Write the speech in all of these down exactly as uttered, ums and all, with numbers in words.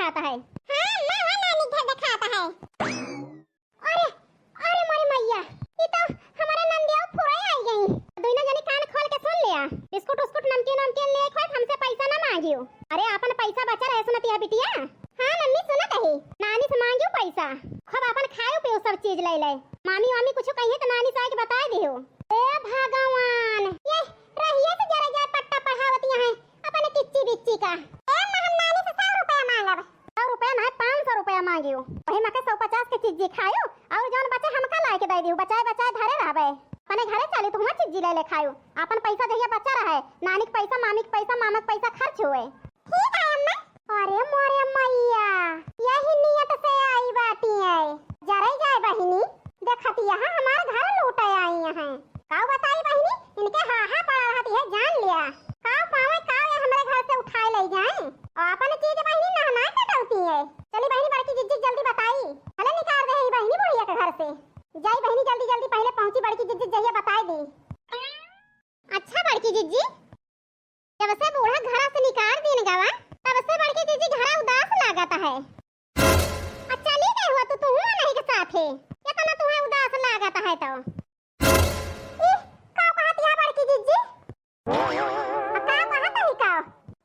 आता है। हाँ, अम्मा, हाँ, नानी घर देखाता है। अरे, अरे मोरी मैया, ई तो हमारे नंदिया फुराई आई गई। दुइनो जनी कान खोल के सुन लिया, बिस्कुट उस्कुट नमकीन वमकीन ले खोज, हमसे पैसा ना मांगियो। अरे आपन पैसा बचा रहे सुनत या बिटिया। हाँ मम्मी सुनत ही, नानी से मांगियो पैसा, खूब आपन खायो पियो सब चीज ले ले। मामी वामी कुछ कहिए तो नानी से आके बताए दियो। ए भगवान, ये रहिए से जरा जाए पट्टा पढ़ावतिया हैं अपने किच्ची बिच्ची का। ए महम नानी से सौ रुपया मांगब। सौ रुपया ना, पाँच सौ रुपया मांगियो। वही मके सौ पचास के चिज्जी खायो और जौन बचे हमका लाए के दे दियो। बचाए बचाए धरे रहबे। अपने घरे चली तो हुआ चिज्जी ले ले खायो। अपन पैसा जहिया बचा रहे, नानी के पैसा, मामी के पैसा, मामा के पैसा खर्च हुए। ठीक है अम्मा। अरे मोरे मैया, यही नियत से आई बाटी है। जरे जाए बहिनी, देखत यहाँ हमार घर लूटे आई हैं। काव बताई बहिनी, इनके हाहा पड़ा रहत है, जान लिया। काव पावे, काव ये हमरे घर से उठाए ले जाए। और अपन चीज बहिनी नहना कटौती है। चली बहिनी, बड़की जिज्जी जल्दी बताई, भले निकाल दे ही बहिनी बुढ़िया के घर से। जाई बहिनी जल्दी जल्दी, पहले पहुंची बड़की जिज्जी, जहिया बताई दी। अच्छा बड़की जिज्जी, जब से बूढ़ा घरा से निकाल दीन गवा, तब से बड़की जिज्जी घरा उदास लागत है। अच्छा, चली गए हुआ तू, तू हुआ नहीं के साथे, इतना तुम्हें उदास लागत है तो। ई, का कहत या बड़की जिज्जी? आ, का कहत ही का?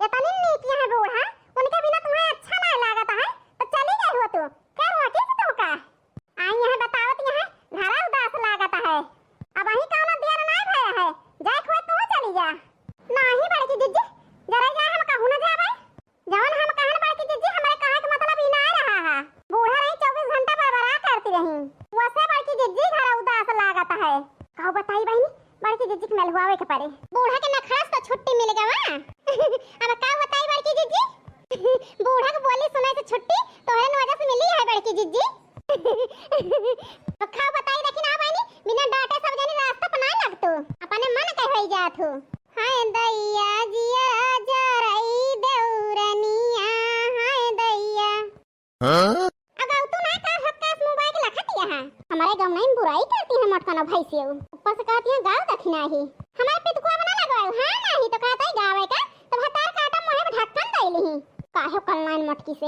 इतनी नीक यहाँ बूढ़ा, उनके बिना तुम्हें अच्छा ना लागत है, तो चली गए हुआ तू। का हुआ, किस तो का? आई यहाँ बतावत यहाँ, घरा उदास लागत है। अब अही कौनो देर ना भय है, जाए हुआ तू चली जा। नाही बड़की जिज्जी, जरा जाए हम कहूँ ना जाबे। जवन हम कहन बड़की जिज्जी, हमरे कहे के मतलब ई ना रहा है। बूढ़ा रही चउबीस घंटा बरबरा करती रही। वैसे बड़की जिज्जी घर उदास लागत है। का बताई बहिनी, बड़की जिज्जी के मेलहुआवे के पड़े। बूढ़ा के नखरस तो छुट्टी मिल गवा। अब का बताई बड़की जिज्जी? बूढ़ा के बोली सुने से छुट्टी तोहरे वजह से मिली है बड़की जिज्जी। अब का बताई, देखी ना बहिनी, बिना डांटे सब जनी रास्ता पर ना लगतू। अपने मन कहे होई जात हो। हाय दैया जियरा जरई देउरनिया, हाय दैया। हाँ? अगौ तू ना का हक्कास मुँह बाय के लखत यहाँ। हमारे गौनई में बुराई करती है मोटकनो भैंसियो। ऊपर से कहती है गाव दखिना ही। हमारे पितकुआ बना लगवाओ, हाँ नाही तो कहता है गावे का, तो भतार काटा मुँहे में ढक्कन दे ली। काहे कल नाइन मोटकी से।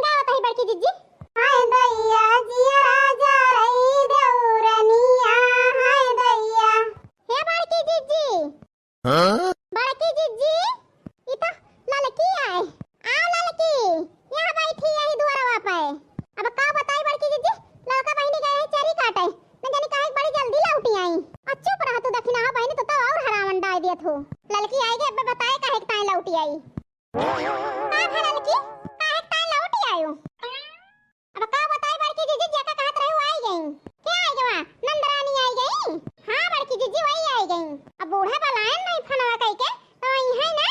गावत ही बड़की जिज्जी। हाय दैया जियरा जरई देउरनिया, हाय दैया। हे बड़की जिज्जी, हाँ? बड़की जिज्जी, ई तो ललकी आए। आओ ललकी, यहाँ बैठी यही दुआरवा पे। अब का बताई बड़की जिज्जी, ललका बहिनी गए हैं चरी काटे, न जानी काहे बड़ी जल्दी लौटी आई। आ चुप रह तू दखिना बहिनी, तो, तो और हरावन डाल दियत हो। ललकी आई गई, अब बताए काहे के ताई लौटी आई। का भा ललकी, काहे के ताई लौटी आयो? अब का बताई बड़की जिज्जी, जेका कहत रहे वो आई गई। के आई गवा? नंदरानी आई गई? हाँ बड़की जिज्जी, वही आई गई। अब बूढ़ा बलायन नहीं फनवा कई के, तो आई है ना।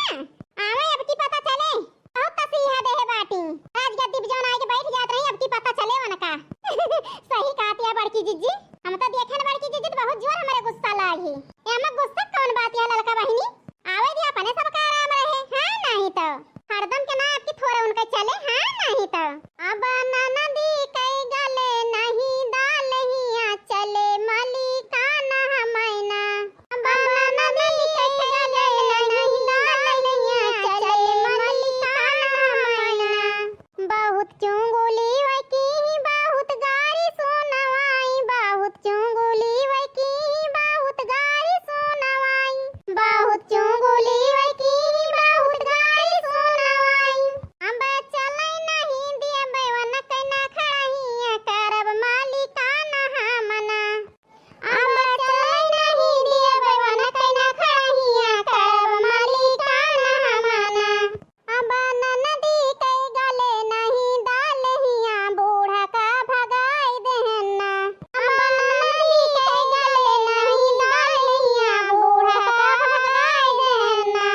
आवे अब की पता चले। बहुत तसीहा देहे बाटी। राजगद्दी पे जौन आके बैठ जात रही, अब की पता चले वनका। सही कहती है बड़की जिज्जी। हम तो देखे न बड़की जिज्जी, तो बहुत जोर हमारे गुस्सा लागी। एमा गुस्सा कौन बात है ललका बहिनी? आवे दे अपने सबका आराम रहे, हाँ नाही तो। हरदम के ना आपकी थोड़े उनका चले, हाँ नाही तो। अब ननदी कई गले नहीं दाल हिया चले मलिकाना हमैना। अब ननदी कई गले नहीं दाल हिया चले मलिकाना हमैना। बहुत चुंगुली वकी, बहुत गारी सुनवाई, बहुत चुंगुली वकी, बहुत गारी सुनवाई, बहुत चुंगुली वकी, बहुत गारी सुनवाई। अब चलै नहीं दियबै वन कैना खड़हिया करब मालिकाना हमना। अब चलै नहीं दियबै वन कैना खड़हिया करब मालिकाना हमना। अब ननदी कई गले नहीं दाल हिया, बूढ़ा का भगाई देहना। अब ननदी कई गले नहीं दाल हिया, बूढ़ा का भगाई देहना।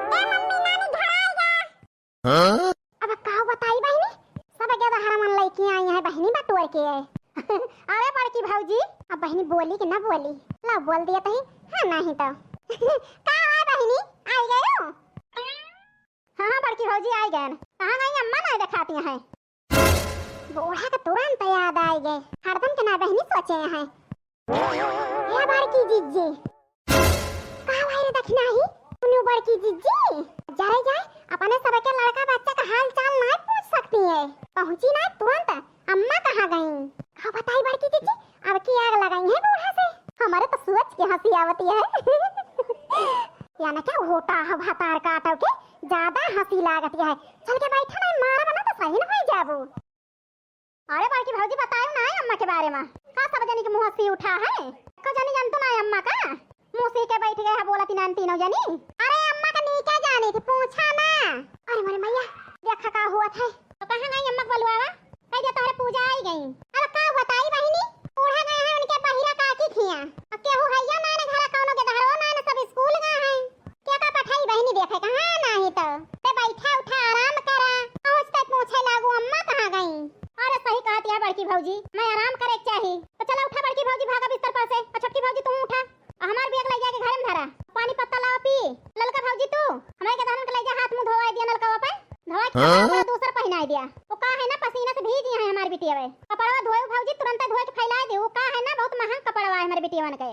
ए मम्मी, नानी घर आ गया। हाँ? अब का बताई बहिनी, सब गदहरमन लइके आई हैं बहिनी बटोर के। अरे बड़की भौजी, अब बहिनी बोली कि ना बोली? ला बोल दिया तही, हाँ नहीं तो। का है बहिनी, आई गयो? हाँ, हाँ, बड़की भौजी आई गए। कहाँ गई अम्मा, नहीं देखाती हैं। बूढ़ा के तुरंत याद आई गए, हरदम के ना बहिनी सोचे हैं। ए बड़की जिज्जी, का भाई रे दखिना ही? सुनियो बड़की जिज्जी, जरे जाए, अपने सबके लड़का बच्चा का हाल चाल नाहीं पूछ सकती है, पहुँची नाहीं तुरंत, अम्मा कहाँ गईं? का बताई बड़की जीजी, अब की आग लगाई है बूढ़ा से। हमरे तो सोच के हँसी आवती है। या ना क्या घोटा है भतार काटव के, ज्यादा हँसी लागती है। चल के बैठा ना, मारा बना तो सही न हो जाबू। अरे बड़की भौजी, बतायो ना अम्मा के बारे मा। का सब जनी के मुँह से उठा है? का जनी जान तो ना अम्मा का? मुँह सी के बैठ गए है बोलत नाहीं तीनों जनी। अरे अम्मा का नीके जानी थी, पूछा ना। अरे मोरे मैया, देखा का हुआ था। तो कहाँ गई अम्मा के बलुआवा? कह दिया तोहरे पूजा आई गई। अब का बताई बहिनी, बूढ़ा गए हैं उनके बहिरा काकी खिया। अब केहू हैया नाहीं न घरा, कौनो गेदहरो नाहीं न, सब स्कूल गए हैं। के का पठाई बहिनी देखे कहाँ नाहीं तो। ते बैठा उठा आराम करा। पहुँचते पूछे लागू अम्मा कहाँ गई? अरे सही कहत है बड़की भौजी, मैं आराम करे के चाही। तो चला उठा बड़की भौजी, भागा बिस्तर पर से। और छोटकी भौजी तू उठा। और हमार बैग ले जाके घर में धरा। पानी पत्ता लावा पी। ललका भौजी तू हमारे के धरन के ले जा, हाथ मुँह धोवाई दिया नलका पे। धोवाई के हाँ? कपड़ा दूसर पहनाई दिया। वो का है ना पसीना से भीज है हमार बिटिया। कपड़वा धोए भौजी, तुरंत धोए के फैला दे। वो का है ना बहुत महंग कपड़वा है हमारे बिटिया के।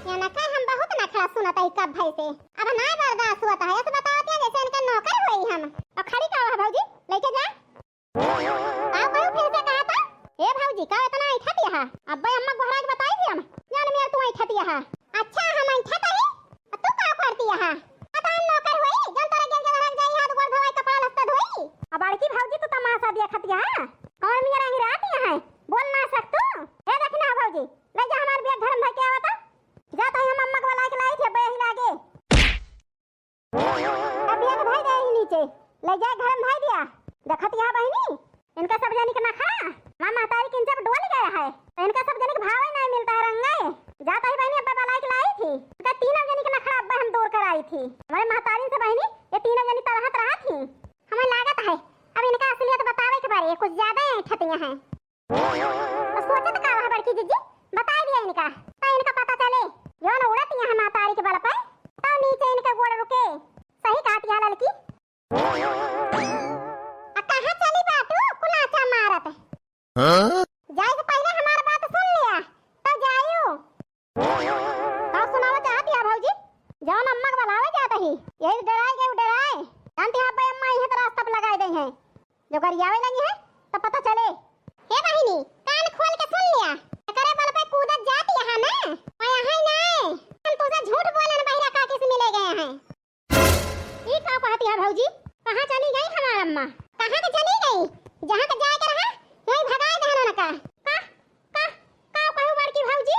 या ना कहे हम बहुत नखरा सुनत हई कब भई से। अब ना बर्दाश्त होत है, ऐसे बतावत है जैसे इनका नौकर होई हम। और खड़ी का हुआ भौजी, लेके जा। का कहू फिर से कहा था? ए भौजी, का इतना ऐठत यहाँ? अब्बे अम्मा गोहरा के बताई थी हम। जान मेर तू ऐठत यहाँ। अच्छा, हम ऐठत हई? आ तू का करती यहाँ? आ तो हम नौकर होई, जन तोरा गेल गेल रख जाई, हाथ गोड़ धोई, कपड़ा लत्ता धोई। अब बड़की भौजी तू तमाशा देखत यहाँ। कौन मेर रंगी रात यहाँ है? बोल ना सक तू? ए देखी ना भौजी, ले जा हमार बैग घर में धर के आवा था। जा तो हम अम्मा के बुला के लाई थी, अब्बे यही लागे। अब बैग धर दे यही नीचे, ले जाए घर में धर दिया। देखत यहाँ बहिनी, इनका सब जनी के नखरा, माँ महतारी के इनसे डोल गया है, तो इनका सब जनी के भावे नहीं मिलता है रंगे। जा तो ही बहिनी अब्बे बुला के लाई थी, इनका तीनों जनी के नखरा अब्बे हम दूर कराई थी। हमारे महतारी से बहिनी, ये तीनों जनी तरहत रहा थी। हमें लागत है, अब इनका असलियत बतावे के बारे कुछ ज्यादा ही ऐठतियाँ हैं। तो सोचत का वह बड़की जीजी, बताई दिया इनका, तो इनका पता चले, जौन उड़त यहाँ महतारी के बल पे, तो नीचे इनका गोड़ रुके। सही कहत यहाँ ललकी। आ कहाँ चली बाटू कुलाचा मारत? हाँ? जाए से पहले हमार बात सुन लिया, तो जायू। का सुनावा चाहत या भौजी? जौन अम्मा के बुलावे जात ही, यही डराए गए, डराए। जानती हो अब्बे अम्मा यही तो रास्ता पे लगाए दे हैं। जो गरियावे लगी है, तब पता चले। हे बहिनी, कान खोल के सुन लिया। एकरे बल पे कूदत जात यहाँ ना, मैं यहाँ ही ना। हम तुझे झूठ बोले न बहिरा काकी से मिले गए हैं। ई का कहती है भौजी? कहाँ चली गई हमार अम्मा? कहाँ के चली गई? जहाँ के जाए के रहा, वहीं भगाए देहन उनका। का, का, का कहू बड़की भौजी?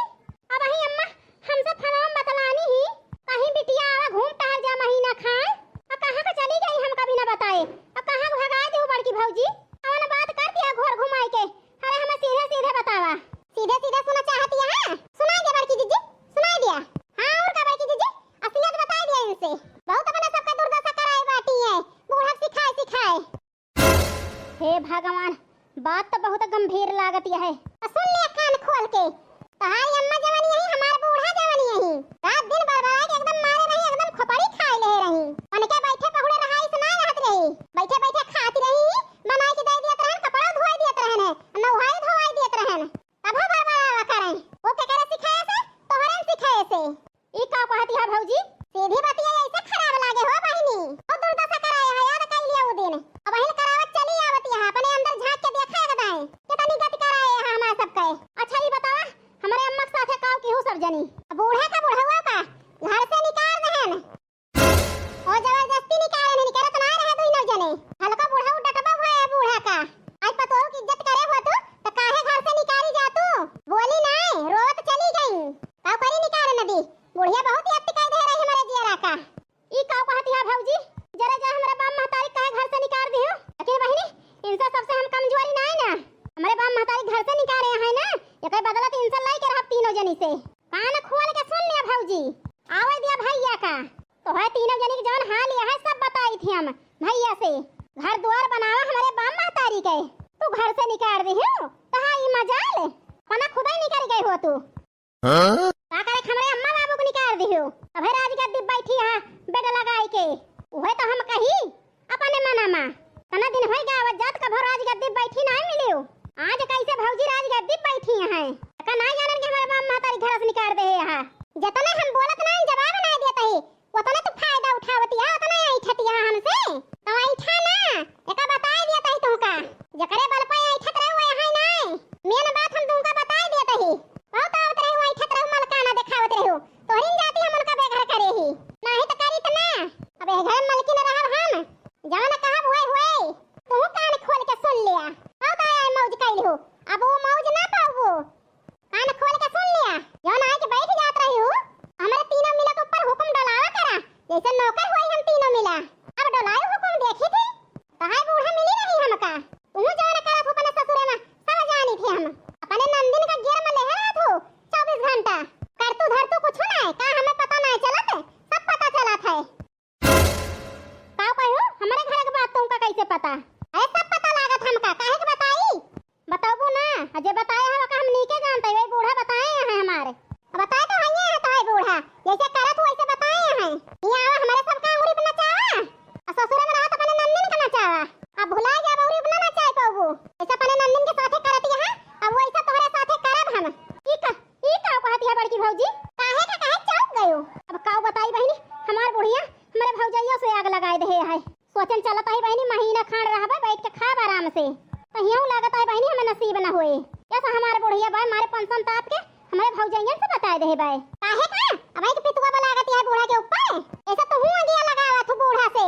अब ही अम्मा हमसे फलाम बतलानी ही, कहीं बिटिया आवा घूम टहल जा महीना खाए। आ कहाँ के चली गई हमका बिना बताए? आ कहाँ के भगाए देहू बड़की भौजी? कवन बात कर दिया घोर घुमाए के? अरे हमें सीधे सीधे बतावा। सीधे सीधे सुना चाहती है? सुनाई दे बड़की जीजी, सुनाई दिया। हाँ और का बड़की जीजी, असलियत बताई दिया इनसे। बहुत अपने सबका दुर्दशा कराए बाटी है, बूढ़ा सिखाए सिखाए। हे भगवान, बात तो बहुत गंभीर लागत है। तो सुन लिया कान खोल के, तोहारी अम्मा जवन यही, हमार बूढ़ा जवन यही, रात दिन बड़बड़ा के एकदम मारे रही, एकदम खोपड़ी खाए ले रही। उनके बैठे पहुड़े रहाई से ना रहत रही, बैठे बैठे खात रही, बनाई के दे दियत रहन, कपड़ा धोए दियत रहन, नहाई धोवाई दियत रहन, तबो बड़बड़ावा करें। वो के करे सिखाए से? तोहरे सिखाए से। ई का कहती है भौजी? सीधी बतिया ऐसे खराब लागे हो बहिनी। ओ दुर्दशा कराए है, याद कर लिया वो दिन। अब बहिन करावत चली आवती है, अपने अंदर झांक के देखा एक दाएं। कितनी गति कराए है हमारे सबके। अच्छा ई बतावा, हमारे अम्मा के साथे काव की हो सब जनी? बूढ़ा का बुढ़वा का घर से निकाल देहन। ओ जबरदस्ती निकाल देहन, निकलत ना रहे दुई नौ जने। हल्का बुढ़ऊ डटबा हुआ है बूढ़ा का। आज पतोह की इज्जत करे हुआ तू, तो काहे घर से निकाली जा तू? बोली नाय, रोवत चली गई। का करी निकाल न दी? बुढ़िया बहुत याद कर दे रही हमारे जियरा का। ई का कहती है भौजी? जरा जा हमारे बाप महतारी काहे घर से निकाल दी हो? लेकिन बहिनी, इनसे सबसे हम कमजोरी नाय ना। हमारे बाप महतारी घर से निकाले हैं ना, एकर बदला तो इनसे लाई के रहब तीनों जनी से। कान खोल के सुन लिया भौजी, आवे दिया भैया का। तोहरे तीनों जनी के जवन हाल यह है सब बताई थी हम भैया से। घर द्वार बनावा हमारे बाप महतारी के, तू घर से निकाल दी हो, तहा ई मजाल, पना खुदा ही निकल गए हो तू। हाँ? का करे हमरे अम्मा बाबू को निकाल दिहु? अबे राजगद्दी बैठी है बेड लगाई के। उहे तो हम कही अपने मना मा। तना दिन होई गावत जात कभो राजगद्दी बैठी नाय मिलियो। आज कैसे भौजी राजगद्दी बैठी हैं? का नाय जानन के हमरे बाप महतारी घर से निकाल दे है यहाँ। जतना हम बोलत ना जवाब ना देत ही, उतना तू फायदा उठावती है, उतना ऐठती है हमसे। ए घर में मलकिन रहब हम, जवन कहब हुए हुए। तू कान खोल के सुन लिया। अब आया मौज कैल हो, अब वो मौज ना पाऊ। कान खोल के सुन लिया, जौन आके बैठ जात रही हो, हमरे तीनों मिला के ऊपर हुकुम डोलावा करा, जैसे नौकर हुई हम तीनों मिला। अब डोलायो हुकुम देखी थी, तहाई बूढ़ा मिली रही हमका। तू जौन करत हो अपने ससुरे में, सब जानी थी हम। अपने नंदिन का गियर में लेहे रहत हो चौबीस घंटा। करतू धरतू कुछ ना है, का हमें पता ना चलत है? सब पता चलत है। का कहो, हमरे घर के बात तुमका कैसे पता? अरे सब पता लागत हमका, काहे के बताई? बताबू ना, आ जे बताए हवा का हम नीके जानते, वही बूढ़ा बताए हैं हमारे। अब बताए तो हइये है तोहरे बूढ़ा, जैसे करत हो वैसे बताए हैं। यहाँ आवा हमारे सबका अंगूरी पे नचावा, आ ससुरे में रहत अपने नंदिन का नचावा। अब भुला गया, अब अंगूरी पे ना नचाए पाबू। जैसे अपने नंदिन के साथे करत यहाँ, अब वैसे तोहरे साथे करब हम। ई का, ई का कहत है बड़की भौजी? काहे का काहे चौंक गयो? अब काऊ बताई बहिनी, हमार बुढ़िया हमरे भौजैया से आग लगाए दे है। सोचन चलत आई बहिनी, महीना खान रहबे, बैठ के खाब आराम से। कहियो लागत आई बहिनी, हमें नसीब न होए। कैसा हमारे बुढ़िया बाय मारे पेंशन ताप के हमारे भौजैयन से बताए दे बाय। काहे का? अब एक पितुआ बलागत है बूढ़ा के ऊपर। ऐसा तो हूँ दिया लगावा तू बूढ़ा से।